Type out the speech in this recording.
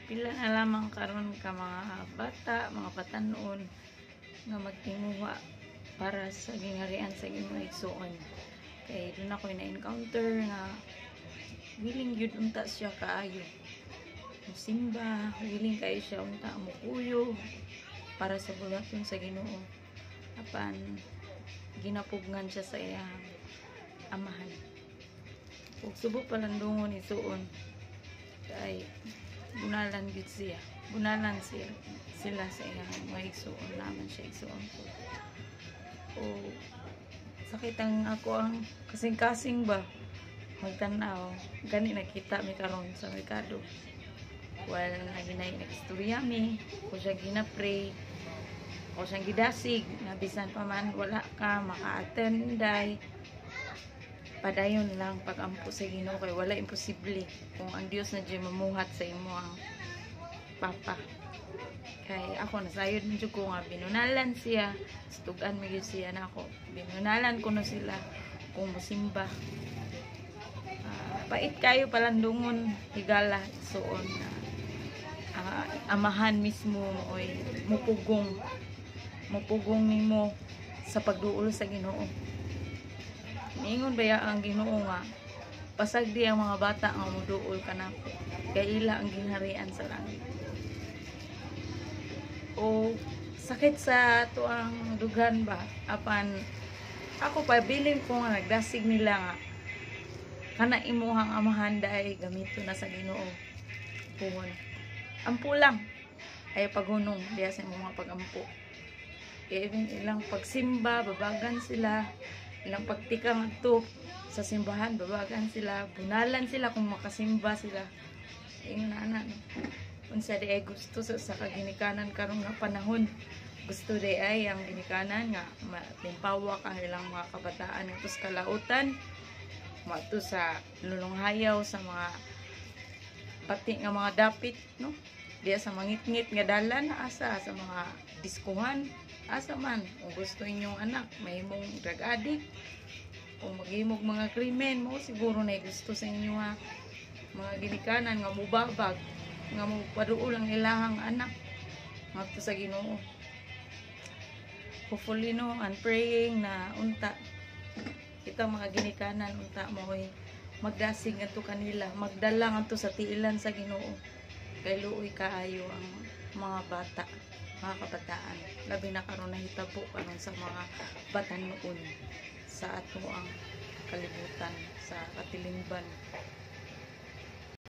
Pila na lamang karon ka mga bata, mga batan-on nga magtinguha para sa gingharian sa Ginoo, igsuon. Kay duna ko'y na-encounter nga willing gyud unta siya kaayo musimba, willing kayo siya unta mukuyog para sa buluhaton sa Ginoo. Apan ginapugngan siya sa iyang amahan. Ug subo palandungon, igsuon, kay bunalan gyud siya. Bunalan siya sila sa iyang mga igsuon naman siya, igsuon ko. O sakit ang ako ang kasing-kasing ba magtanaw gani, nakita mi karon sa merkado while naginay nag-istorya mi ko siya, gina-pray ko siyang, gidasig na bisan pa man wala ka maka-attend day, padayon lang pag-ampo sa Ginoo kay wala imposible kung ang Dios na diay mamuhat sa imo ang papa. Kay ako, nasayod man jud ko nga binunalan siya, tugan mi gyud siya nako, binunalan ko no sila kung musimba. Pait kayo palandungon, higala, igsuon, na amahan mismo oy mupugong mupugong nimo sa pagduol sa Ginoo. Niingon baya ang Ginoo nga pasagdi ang mga bata nga muduol kanako kay ila ang gingharian sa langit. O sakit sa tuang dughan ba, apan ako pa bilin ko nga nagdasig nila nga kana imuhang amahan dai gamito na sa Ginoo. Puhon, ampo lang ay paghunong diya sa imong mga pagampo. Even ilang pagsimba, babagan sila, ilang pagtikang adto sa simbahan, babagan sila, bunalan sila kung makasimba sila. Ingon na ana, no? Unsa di ay gusto sa kaginikanan karon nga panahon? Gusto di ay ang ginikanan nga matimpawak ang ilang mga kabataan ngadto sa kalautan, moadto sa lulonghayaw, sa mga pati nga mga dapit, no, diya sa mangitngit nga dalan, asa sa mga diskuhan, asa man. Kung gusto inyong anak mahimong drug addict o maghimog mga krimen mo, siguro na gusto sa inyo ha mga ginikanan nga mubabag nga mopaduol ang ilahang anak ngadto sa Ginoo. Hopefully, no, and praying na unta kita mga ginikanan unta mo'y magdasig ngadto kanila, magdala ngadto sa tiilan sa Ginoo, kay luoy kaayo ang mga bata, mga kabataan, labi na karon nahitabo karon sa mga batanon sa ato ang kalibutan sa katilingban.